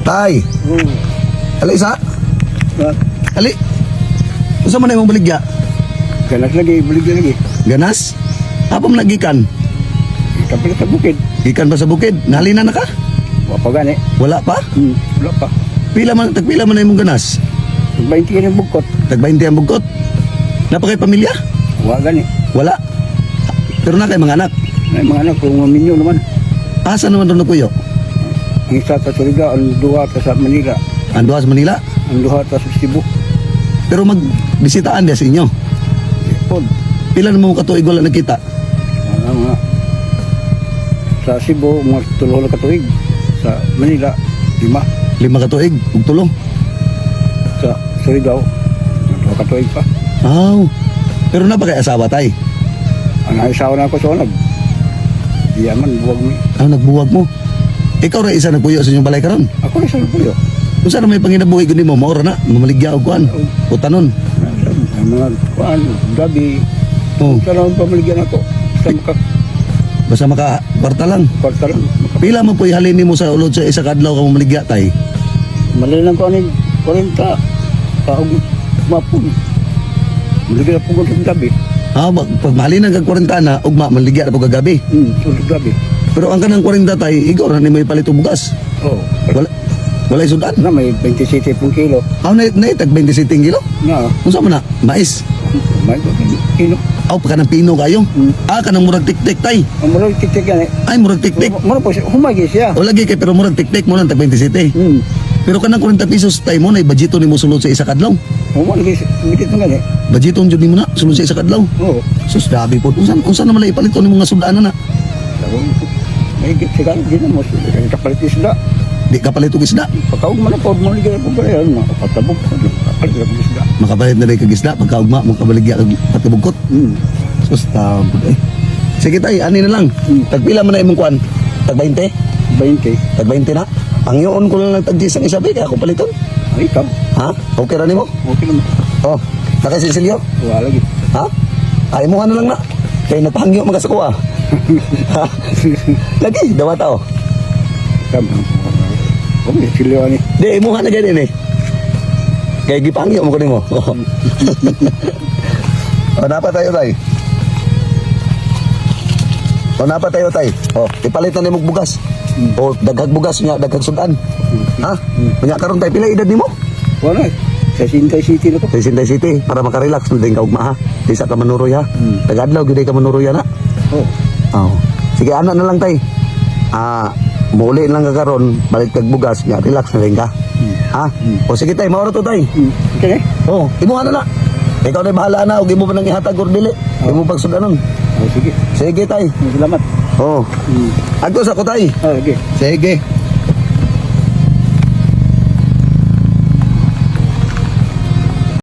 Tay, ali sa? Ali. Unsa man imong baligya? Ganas lagi, balik lagi. Ganas? Apa man gikan? Kapalit sa bukid. Gikan ba sa bukid? Nahalina na ka? Wa pa gani. Wala pa? Wala pa. Pila man tagpila man na imong ganas? 20 ka ng bukot. Tag 20 ang bugkot. Napa kay pamilya? Wa gani. Wala. Pero na kay mga anak. May mga anak kung maminyo naman. Asa naman ron kuyo? Ang isa ta Surigao, ang duha ta sa Manila, Ang duha sa Manila. ang duha ta sa Cebu. Pero magbisitaan dia sa inyo. Pod. Pila naman mo katuig wala nagkita? Mga mga sa Cebu, mga 3 na katuig. Sa Manila, 5. 5 katuig, ug 3. Sa Surigao, mga 2 katuig pa. Aw. Pero na pa kay asawa tay? Ang naisawa na ako sa unag. Diya man, buwag mi. Ah, nagbuwag mo. Ikaw ra isa nagpuyo sa inyong balay karon. Ako na sa puyo. Unsa na may panginabuhi gud nimo? Mao ra na, mamaligya og kuan. O tanon. Ang mga kuan, gabi. Oh, Sa lang pamaligyan ako. Sa maka basta maka kwarta lang. kwarta lang. Maka, Pila man po ihalin nimo sa ulod sa isa ka adlaw ka mamaligya tay? Mali lang ko aning 40 kaog mapun. Maligyan po ko sa gabi. Ah, pag mahalin ang kag 40 na, ugma maligya na po kagabi. Sa gabi. Pero ang kanang 40 tay, ikaw ra nimo ipalit og bugas. Oh. Wala wala sudan. Na may 27 pong kilo. Aw na na tag 27 kilo. Na, Unsa man na? Mais. may kilo. Aw pa kanang pino kayo. Ah, kanang murag tiktik tay. Ang mura titik yan eh. Ay murag tiktik. Mura po siya, humagi siya. O lagi kay pero murag tiktik mo lang tag 27. Pero kanang 40 pesos tay mo na budgeto nimo sulod sa isa ka adlaw. Humagi siya, mitit nga eh. Budgeton jud nimo na sulod sa isa ka adlaw. Oo. Sus grabe po. Unsa unsa naman na ipalit nimo nga sudan na? May sigaro din mo, kapalit isda. Di ka palit og isda. Pagkaug man ako, maligyan po ba yan? Makapatabog, makapalit ako isda. Makapalit na rin kag isda pagkaugma mo kabaligya kag patibugkot. Sus taon po eh. Sige tay, ani na lang. Tagpila man na imong kuan? Tag 20? 20. Tag 20 na. Pangyoon ko lang tag 10 ang isa be kaya ako paliton. Ay, ikaw. Ha? Okay ra nimo? Okay naman. Oh, nakasisilyo? Wala lagi. Ha? Ay mo na lang na. Kay nagpahangyo man ka sa kuha. Ha? Lagi, dawa tao. Tama. Okay, sila ni. Di, imuha na ganyan eh. Kay gipangyo mo ko nimo. Oh, napa tayo tay. Oh, napa tayo tay. Oh, ipalit na nimo og bugas. Oh, daghag bugas nya, daghag sudan. Ha? Unya karon tay pila edad nimo? Wala. Sa Sintay City na ko. Sa Sintay City para makarelax na din ka ugma ha. Di sa ka manuroy ha. Tagadlaw gyud ka manuroy na. Oh. Oh. Sige ana na lang tay. Ah, muuli lang ka karon, balik kag bugas nya, relax na din ka. Ha? O sige tay, maoro to tay. Okay. Oh, imuha na na. Ikaw na bahala na, ug imo pa nang ihatag or dili. Imo pagsudanon. Oh, sige. Sige tay. Salamat. Oh. Agto sa ko tay. Oh, sige. Sige.